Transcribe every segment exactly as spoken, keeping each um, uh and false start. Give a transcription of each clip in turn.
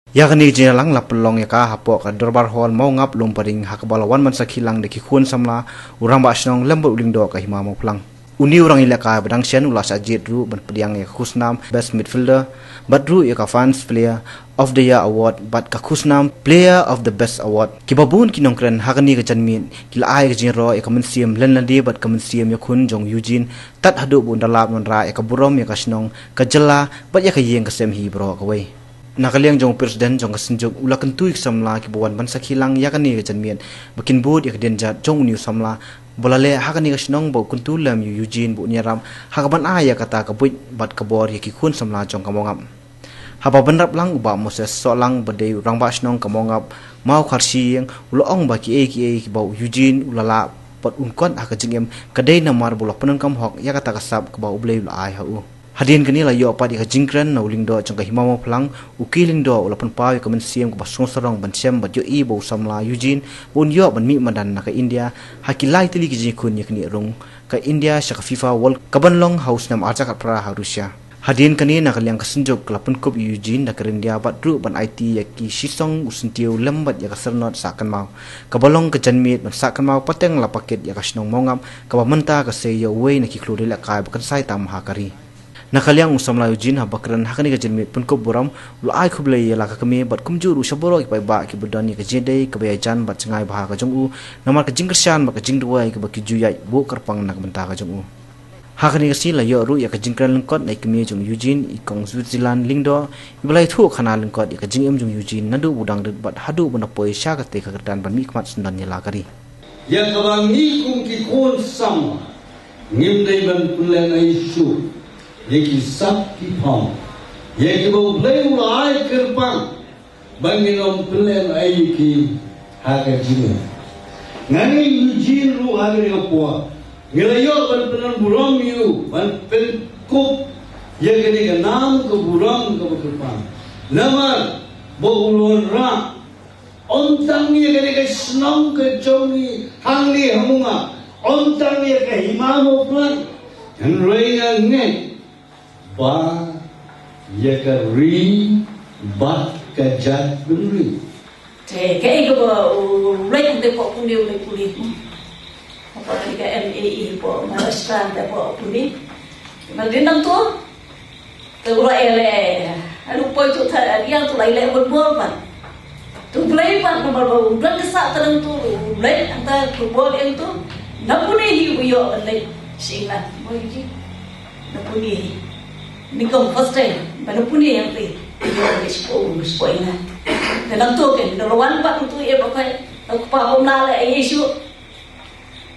Ïa kane ka jingïalang la pynlong ïa ka hapoh ka Dorbar Hall Mawngap Lumparing ha kaba la wan ban sakhi lang da ki khun samla, u Rangbah Shnong lem bad u Lyngdoh ka Hima Mawphlang. Une u rangïalehkai ba dang shen u la shah jied ruh ban pdiang ïa ka khusnam Best Midfielder bad ruh ïa ka Fans Player of the Year Award bad ka khusnam Player of the Best Award. Kiba bun ki nongkren ha kane ka janmiet ki la ai ka jingïaroh ïa ka mynsiem lynlade bad ka mynsiem ïakhun jong Eugene, tad haduh ba un da lap wanrah ïa ka burom ïa ka shnong, ka jylla bad ïa ka ïing ka sem hi baroh kawei. Na ka liang jong u President jong ka Synjuk, u la kyntu ïa ki samla kiba wan ban sakhi lang ïa kane ka janmiet ba kin bud ïa ka dienjat jong une u samla ba la leh ha kane ka shnong, bad u kyntu lem ïa u Eugene ba un ïarap ha kaban ai ïa kata ka buit bad ka bor ïa ki khun samla jong ka Mawngap. Haba bynrap lang, u Bah Moses Sohlang ba dei u Rangbah Shnong ka Mawngap Mawkharshiing u la ong ba kiei kiei kiba u Eugene u la lah bad un kot ha ka jingim ka dei namar ba u la pyndonkam hok ïa kata ka sap kaba U Blei u la ai ha u. Hadien kane la ïoh pat ïa ka jingkren na u Lyngdoh jong ka Hima Mawphlang, u K. Lyngdoh, u la pynpaw ïa ka mynsiem kaba sngewsarong ban shem bad ïohi ba u samla Eugene ba un ïoh ban mih madan na ka India ha ki lai tylli ki jingïakhun ïaknieh rung ka India sha ka FIFA World Cup kaban long ha u snem arhajar khatphra ha Russia. Hadien kane, na ka liang ka Synjuk ka la pynkup ïa u Eugene da ka ryndia bad ruh ban aiti ïa ki shisong u syntiew lem bad ïa ka syrnod sah kynmaw, kaba long ka janmiet ban sah kynmaw pateng la pakit ïa ka shnong Mawngap, kaba mynta ka sei ïa uwei na ki khlur ïalehkai ba kynsai tam ha ka ri. Na ka liang u samla Eugene, haba kren ha kane ka janmiet pynkup burom, u la ai khublei ïa la ka kmie bad kumjuh ruh sha baroh ki paidbah kiba don ïa ka jingïadei kaba ïajan bad jngai bha ka jong u namar ka jingkyrshan bad ka jingduwai kaba ki ju ïaid buh kyrpang na ka bynta ka jong u. Ha kane ka sngi la ïoh ruh ïa ka jingkren lyngkot na i kmie jong Eugene, i Kong Switzerland Lyngdoh, iba la ïathuh khana lyngkot ïa ka jingim jong Eugene naduh ba u dang rit bad haduh ban da poi sha katei ka kyrdan ban mihkhmat syndon ïa la ka ri. Ïa kaba ngi kum ki khun samla ngim dei ban pynlehnohei shuh ïa ki sap ki phong ïa kiba U Blei u la ai kyrpang ba ngin ym pynlehnohei ïa ki ha ka jingim. Nga ngeit Eugene ruh ha kane ka por ngi la ïoh ban pynlong burom ïa u, ban pynkup ïa kane ka nam ka burom kaba kyrpang. Namar ba u la wanrah ym tang ïa kane ka shnong ka jong ngi hangne ha Mawngap, ym tang ïa ka Hima Mawphlang, hynrei nga ngeit ba ïa ka ri bad ka jaitbynriew. Te kaei kaba u leit hangtei hapoh Pune, u leit pule. Hapoh kane ka M A E hapoh Maharashtra hangtei hapoh Pune. Te ma dei nangto, te u la ïaleh, ha u poi tu, te ïa tu la ïaleh bad bor pat. Tu Blei pat, namar ba u don ka sah, te nangto u leit hangta tu bor ïa tu. Na Pune hi u ïoh ban leit sha England. Mo ïoh ji. Na Pune hi. Ni kum first time ba na Pune hangtei u ïoh ban leit shapoh, shapoh England. Te nangto ke, na la wan pat tu ïa ba kai. Nangto kpa kum na la ïa shu.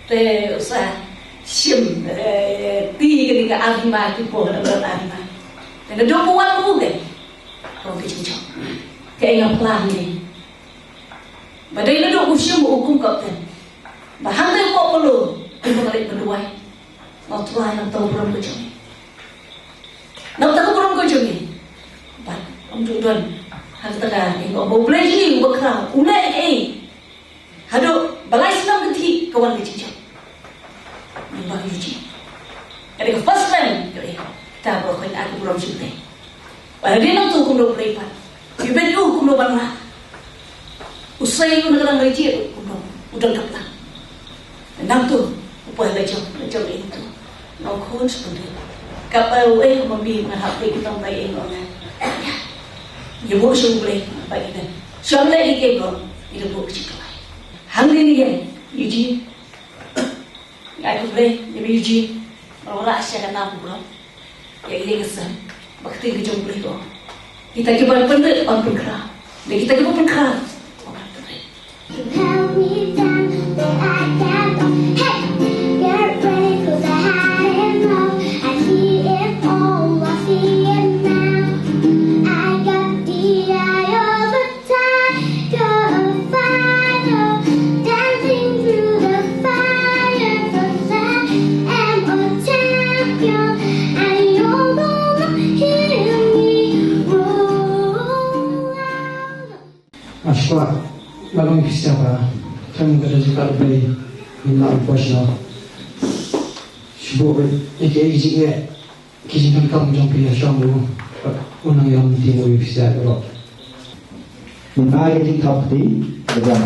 Te u sa shim, eh, ti kane ka Arima, ki por na ka Arima. Te naduh ba wan u ke. Ka wan ka jingjop. Kaei nga plan ne. Ba dei naduh u shim u kum kapten. Ba hangtei hapoh Polo, u ba ka leit ban duwai. Nga u Trai, namar ka burom ka jong me. Namar ka burom ka jong me. Bad ym ju don ha kata ka, ïa nga u ba U Blei hi u ba khraw, u leh ei. Haduh ba lai snem ka dei ka wan ka jingjop. Namar ïa u ji. Ka dei ka first time ka dei. Kata ba khun, ai ka burom shuh te. Ba dei nangto kumno u Blei pat. Ïa u ban ïoh kumno ban rah. U sei u na ka dang rai jied kumno u don ka plan. Nangto u poi la jong, la jong ïa nangto. Nong khun shu pynrih. Kaba u ei ma mi ma hap dei kumno ma ei nong. Ïa buh sha u Blei ba ïa nang. Sha u Blei ïa kaba ïa buh ka jingkhlaiñ. Hangne ne ïa u ji. Ai khublei ïa me Eugene, ba la wanrah sha ka nam burom ïa ka ïing ka sem ba ka ktien ka jong U Blei ka ong, kita kiba pynrit yn pynkhraw, ne kita kiba pynkhraw yn pynrit. Held me down, but I got up. Hey, get ready, 'cause I had enough. I see it all, I see it now. I got the eye of a tiger, a fighter, dancing through the fire. 'Cause I am a champion, and you're gonna hear me roar. Ashwa, ba long pisa ba, kan ka da jika bai, ni la ang pos no. Shibuk, ike ike ike, ki jingkam jong pia shong lu, unang yong ti mo pisa ba. Ngin ai ka jingthap kti ka jong.